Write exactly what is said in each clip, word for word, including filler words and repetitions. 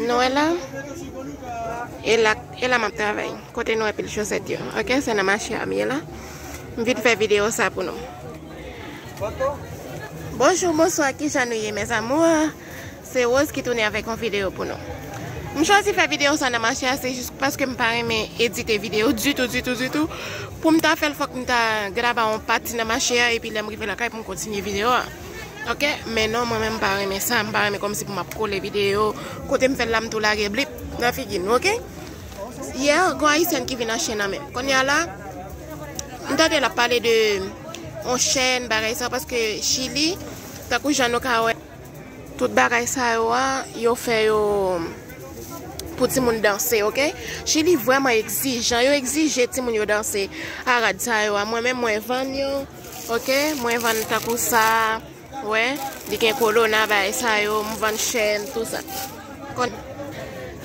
Nou wè la? E la, e la m ap travay. Kote nou wè pil chosèt yo. Ok, se nan mache a m ye la. M vin fè videyo sa pou nou. Bonjou, bonswa, kijan nou ye, mes amours? Se Rose ki tounen avèk yon videyo pou nou. M chwazi fè videyo sa nan mache a, se jis paske m pa renmen edite videyo ditou, ditou, ditou. Pou m ta fè l, fòk m ta grava yon pati nan mache a, epi lè m rive lakay pou m kontinye videyo a. Ok? Men non, mwen menm m pa renmen sa, m pa renmen kòmsi pou m ap kole videyo. Kote m fè l la, m tou lage blip nan figi nou, ok? Yè, gon ayisyèn ki vin achte nan men m. Kounye a la, m tande l ap pale de yon chèn, bagay sa, paske Chili, tankou jan nou ka wè, tout bagay sa yo a, yo fè yo pou timoun danse, ok? Chili vrèman egzijan, yo egzije timoun yo danse a rad sa yo a. Mwen menm, mwen vann yo, ok? Mwen vann tankou sa, wè, li gen kolona, bagay sa yo, m vann chèn, tou sa. Kon,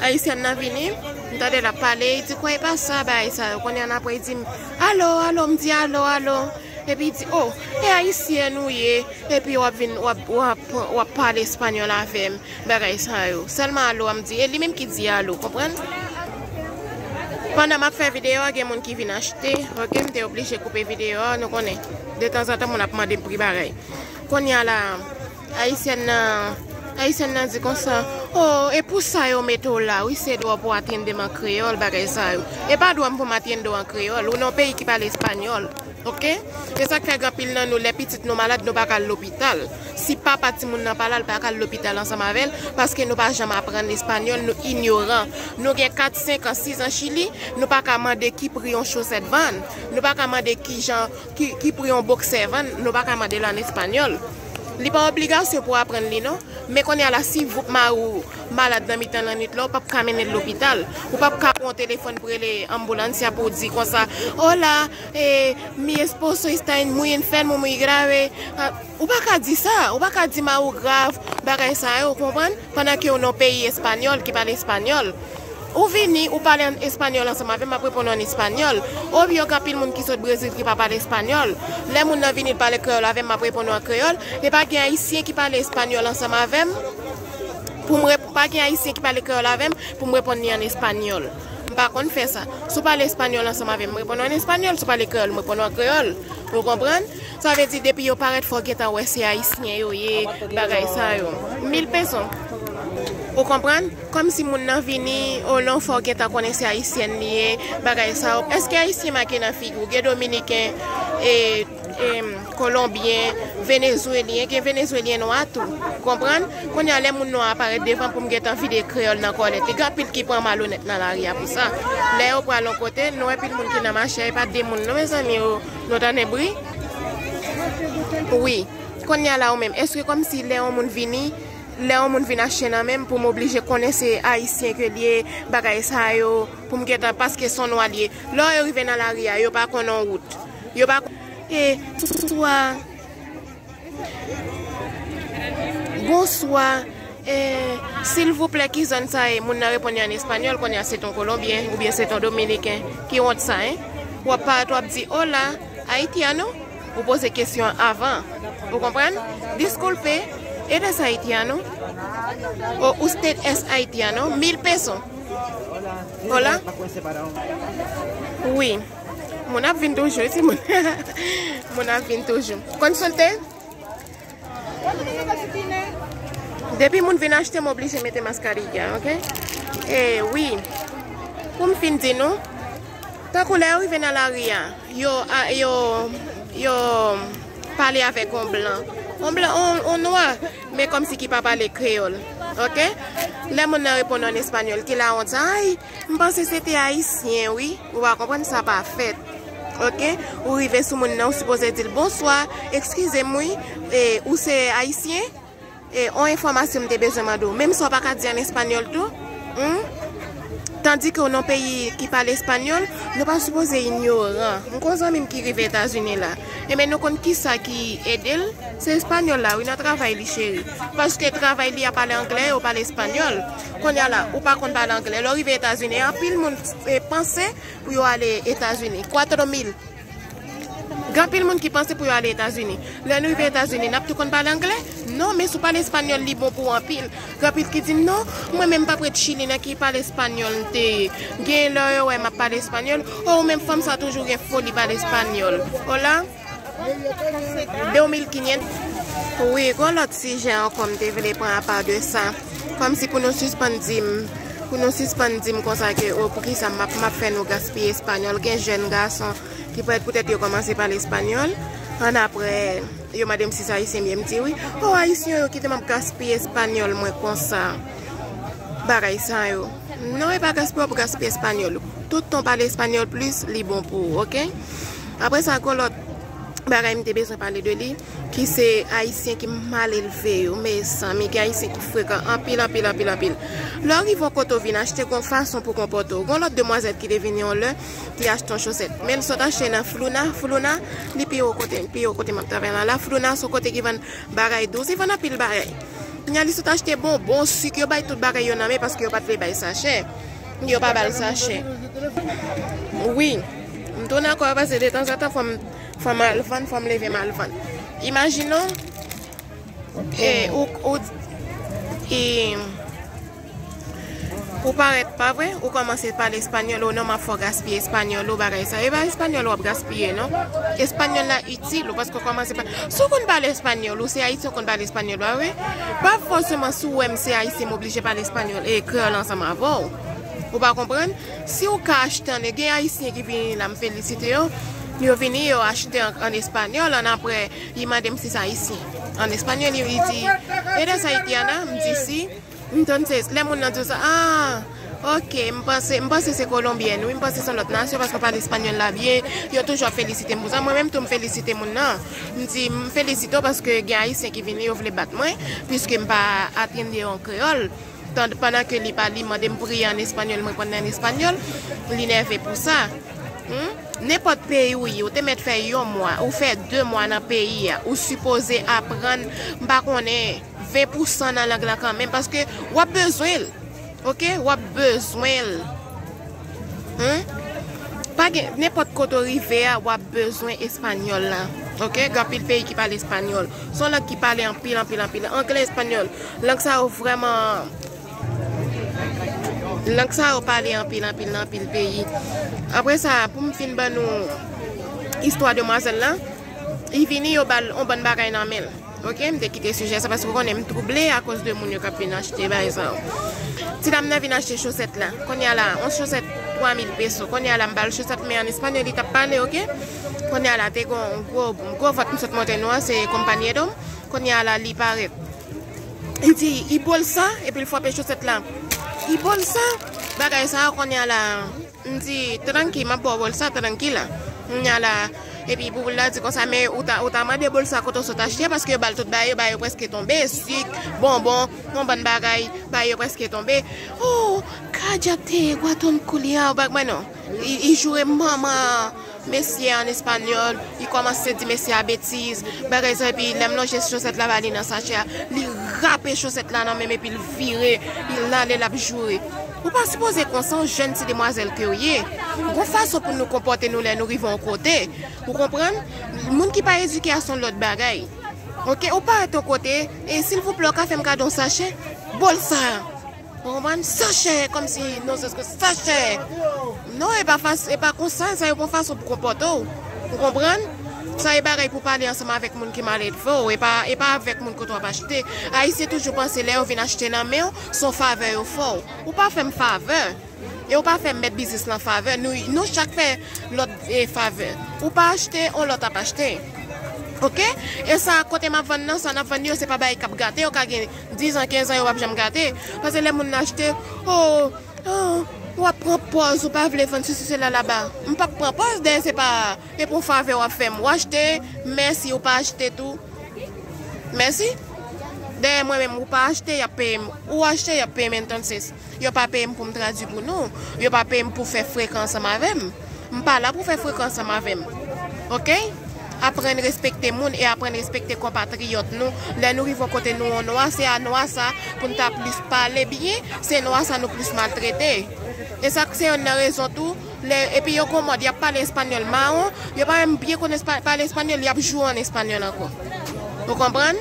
ayisyèn nan vini, m tande l ap pale, li di, "Kwè e pa sa, bagay sa yo." Kounye a apre, li di m, "Alo, alo," m di, "Alo, alo." Epi li di, "Oh, e ayisyèn ou ye, epi w ap vin, w ap, w ap, w ap pale espanyòl avè m, bagay sa yo." Sèlman alo a m di, e li menm ki di alo, konprann? Pandan m ap fè videyo a, gen moun ki vin achte, ok, m te oblije koupe videyo a, nou konnen, detanzantan moun ap mande m pri bagay. Kounye a la, ayisyèn nan, ayisyèn nan di konsa, "Oh, e pou sa yo mete w la, wi, se dwa pou w atiende m an kreyòl, bagay sa yo." E pa dwa m pou m atiende w an kreyòl, ou nan yon peyi ki pale espanyòl, ok? Se sa k fè gen anpil nan nou, lè pitit nou malad, nou pa ka al lopital. Si papa timoun nan pa la, l pa ka al lopital ansanm avè l, paske nou pa janm aprann espanyòl, nou inyoran. Nou gen kat, senk an, sis an Chili, nou pa ka mande ki pri yon chosèt vann, nou pa ka mande ki jan ki, ki pri yon boksè vann, nou pa ka mande l an espanyòl. Li pa obligasyon pou w aprann li, non. Men kounye a la, si voup mari w malad nan mitan lannwit la, ou p ap ka mennen l lopital. Ou p ap ka pran yon telefòn pou rele anboulansia pou w di konsa, "Hola, eh, mi esposo está en, muy enfermo, muy grave." Ah, ou pa ka di sa. Ou pa ka di mari w grav, bagay sa yo, ou konprann? Pandan ke w nan yon peyi espanyòl, ki pale espanyòl. Ou vini, ou pale an espanyòl ansanm avè m, m ap reponn ou an espanyòl. Oubyen gen anpil moun ki sot Brezil ki pa pale espanyòl. Lè moun nan vini, l pale kreyòl avè m, m ap reponn ou an kreyòl. E pa gen ayisyen ki pale espanyòl ansanm avè m, pou m rep-, pa gen ayisyen ki pale kreyòl avè m, pou m reponn li an espanyòl. M pa konn fè sa. Si w pale espanyòl ansanm avè m, m reponn ou an espanyòl. Si w pale kreyòl, m reponn ou an kreyòl. Ou konprann? Sa vle di, depi yo parèt, fò w gentan wè se ayisyen yo ye, bagay sa yo. Mil peso. Ou konprann? Kòmsi moun nan vini, o non, fò w gentan konnen se ayisyèn li ye, bagay sa yo. Èske ayisyen make nan figi w? Gen dominiken, e, e, kolonbyen, venezwelyen, gen venezwelyen nwa tou. Ou konprann? Kounye a, lè moun nwa a parèt devan pou m gentan vide kreyòl nan kòlèt. Li gen anpil ki pran malonèt nan lari a pou sa. Lè yo pral yon kote, nou wè pil moun ki nan mache a, e pa de moun non, mezanmi, yo, nou tande bri? Wi. Kounye a la ou menm, èske kòmsi lè yon moun vini, lè yon moun vin achte nan men m, pou m oblije konnen se ayisyen ke l ye, bagay sa yo, pou m gentan, paske se yon nwa l ye. Lè yo rive nan lari a, yo pa konn yon wout. Yo pa konn, e, swa Bonswa. Eh, silvouplè, ki zòn sa ye? Moun nan reponn li an espanyòl, kounye a se ton kolonbyen oubyen se ton dominiken. Ki wont sa, en? W ap parèt, w ap di, "Hola, haitiano?" Ou poze kesyon an avan. Ou konprann? "Disculpe, ¿eres haitiano?" O "Usted es haitiano?" Mil peso. Hola? Wi. Moun ap vin toujou, wi, timoun. Moun ap vin toujou. Konsulte? Depi moun vin achte, m oblije mete mascarilla, ok? E wi, pou m fin di nou, tankou lè yo rive nan lari a, yo, a, yo, yo pale avèk yon blan. Yon blan, yon, yon nwa, men kòmsi ki pa pale kreyòl, ok? Lè moun nan reponn an espanyòl, ki la wont sa, ay, m panse se te ayisyen, wi. Ou pa konprann, sa pa fèt. Ok? Ou rive sou moun nan, ou sipoze di l, "Bonswa, eskize m, wi. E, ou se ayisyen? E, on enfòmasyon m te bezwen mande w." Menm sa w pa ka di an espanyòl tou. Hmm? Tandike w nan peyi ki pale espanyòl, nou pa sipoze inyoran. M gon zanmi m ki rive Etazini la. Ebyen, nou konn kisa ki ede l? Se espanyòl la, wi, nan travay li, cheri. Paske travay li a pale anglè, yo pale espanyòl. Kounye a la, ou pa konn pale anglè. Lè w rive Etazini, anpil moun, e, panse pou yo ale Etazini. Cuatro mil. Gen anpil moun ki panse pou yo ale Etazini. Lè nou rive Etazini, n ap tou konn pale anglè? Non, men si w pale espanyòl, li bon pou w anpil. Gen anpil ki di, "Non, mwen menm m p ap ret Chili nan ki pale espanyòl m te ye." Gen lè yo wè m ap pale espanyòl, "Oh, ou menm fanm sa toujou gen foli pale espanyòl." Hola? Deux mille quinientos. Wi, gon lòt sijè ankò m te vle pran apa de sa. Kòmsi pou nou sispann di m, pou nou sispann di m konsa ke, "Oh, poukisa m ap, m ap fè nou gaspiye espanyòl?" Gen jèn gason ki poutèt, poutèt yo kòmanse pale espanyòl. Annapre, yo mande m si se ayisyen m ye, m di wi. "Oh, ayisyen yo kite m ap gaspiye espanyòl mwen konsa." Bagay sa yo. Non, e pa gaspiye, w ap gaspiye espanyòl ou. Tout tan w pale espanyòl plis, li bon pou ou, oke? Apre sa, gon lòt bagay m te bezwen pale de li, ki se ayisyen ki mal elve yo, mezanmi, gen ayisyen ki frekan anpil, anpil, anpil, anpil. Lè w rive yon kote w vin achte, gon fason pou konpòte w. Gon lòt demwazèl ki te vini yon lè, ki achte yon chosèt. Men l sot achte nan Flouna, Flouna, li pi wo kote, pi wo kote m ap travay la. La Flouna se yon kote ki vann bagay dous, li vann anpil bagay. Kounye a li sot achte bonbon, sik, yo bay tout bagay yo nan men paske yo pa t vle bay sa chè. Yo pa ba l sa chè. Wi, m tounen ankò paske detanzantan fò m, fò m al vann, fò m leve m al vann. Imajine w, e, ou, ou, e, ou parèt, pa vre? Ou kòmanse pale espanyòl, ou non, m ap fè w gaspiye espanyòl ou, bagay sa. E pa espanyòl w ap gaspiye, non. Espanyòl la itil ou, paske w kòmanse pale. Si w konn pale espanyòl, ou se ayisyen, w konn pale espanyòl, pa vre? Pa fòseman si w wè m se ayisyen, m oblije pale espanyòl e kreyòl ansanm avè w. Ou pa konprann? Si w ka achte ann, gen ayisyen ki vini la, m felisite yo. Yo vini, yo achte an, an espanyòl, annapre, li mande m si se ayisyen. An espanyòl, li, li di, "Eres haitiana?" M di, "Si." Entonces, lè moun nan di w sa, "Ah, oke, m panse, m panse se kolonbyèn, wi, m panse se yon lòt nasyon, paske w pale espanyòl la byen, yo toujou ap felisite m pou sa." Mwen menm tou, m felisite moun nan. M di, "M felisite w paske gen ayisyen ki vini, yo vle bat mwen, piske m pa atende yo an kreyòl." Tan, pandan ke li pa, li mande m priye an espanyòl, m reponn li an espanyòl, li nève pou sa. Hmm? Nenpòt peyi ou ye, ou te mèt fè yon mwa, ou fè de mwa nan peyi a, ou sipoze aprann, m pa konnen, ven pousan nan lang lan kanmenm, paske w ap bezwen l. Oke? W ap bezwen l. Hmm? Pa gen, nenpòt kote w rive a, w ap bezwen espanyòl la. Oke? Gen anpil peyi ki pale espanyòl. Se yon lang ki pale anpil, anpil, anpil. Anglè, espanyòl. Lang sa yo vrèman, lang sa yo pale anpil, anpil, nan anpil peyi. Apre sa, pou m fin ban nou istwa demwazèl la, li vini, yo ba l yon bann bagay nan men l. Oke, m te kite sijè sa paske w konnen m twouble akoz de moun yo k ap vin achte bagay sa yo. Ti dam nan vin achte chosèt la. Kounye a la, yon chosèt twa mil peso. Kounye a la, m ba l chosèt, men an espanyòl, li t ap pale, oke? Kounye a la, te gon gwo, gwo vant m sot montre nou an, se compañero m. Kounye a la, li parèt. Li di, "Y bolsa?" Epi l frape chosèt la. "Y bolsa?" Bagay sa a, kounye a la, m di, "Tranki, m ap ba w bolsa, tranki la." Kounye a la, epi pou l la di konsa, "Men ou ta, ou ta mande bolsa kote w sot achte, paske yo ba l tout bagay, yo ba yo prèske tonbe, sik, bonbon, yon bann bagay, bagay yo prèske tonbe." "Oh, cállate, guatón culiao," bag mwen non. Li, li joure manman mesye an espanyòl, li kòmanse di mesye a betiz, bagay sa, epi lè m lonje chosèt la ba li nan sachè a, li rape chosèt la nan men m epi l vire, li l ale l ap joure. Ou pa sipoze konsa, yon jèn ti demwazèl ke w ye. Gon fason pou nou konpòte nou lè nou rive yon kote. Ou konprann? Moun ki pa edike a se yon lòt bagay. Oke, ou parèt yon kote, e silvouplè, ou ka fè m kado yon sachè? Bolsa. Ou konprann? Sachè, kòmsi, non, se ke sachè. Non, e pa fas-, e pa konsa, sa yo pa yon fason pou konpòte w. Ou konprann? Sa e bagay pou pale ansanm avèk moun ki mal elve w, e pa, e pa avèk moun kote w ap achte. Ayisyen toujou panse lè yo vin achte nan men w, se yon favè yo fè w. Ou pa fè m favè. E ou pa fè m mèt biznis lan favè. Nou, nou chak fè lòt, e, favè. Ou pa achte, yon lòt ap achte. Oke? E sa, kote m ap vann nan, sa n ap vann yo, se pa bagay k ap gate, yo ka gen diz an, kenz an, yo p ap janm gate. Paske lè moun nan achte, oh, oh, w ap pran pòz, ou pa vle vann sesi sela laba. M p ap pran pòz, dèyè se pa, e pou favè w ap fè m. Ou achte, mèsi, ou pa achte tou. Mèsi. Dèyè mwen menm, ou pa achte, y ap peye m. Ou achte, y ap peye m, entonces. Yo pa peye m pou m tradui pou nou. Yo pa peye m pou fè frekan ansanm avè m. M pa la pou fè frekan ansanm avè m. Oke? Aprann respekte moun e aprann respekte konpatriyòt nou. Lè nou rive yon kote nou yon nwa, se a nwa sa pou n ta plis pale byen, se nwa sa nou plis maltrete. E sa se yonn nan rezon tou, Lè, epi yo komòd, y ap pale espanyòl mawon, yo pa menm byen konn espa- pale espanyòl, y ap joure an espanyòl ankò. Ou konprann?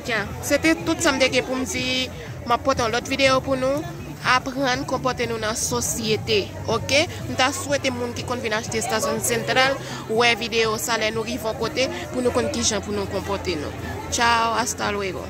Ya, se te tout sa m te gen pou m di. M ap pote yon lòt videyo pou nou. Aprann konpòte nou nan sosyete, oke? M ta swete moun ki konn vin achte estasyon sentral wè videyo sa lè nou rive yon kote pou nou konn kijan pou nou konpòte nou. Ciao, hasta luego.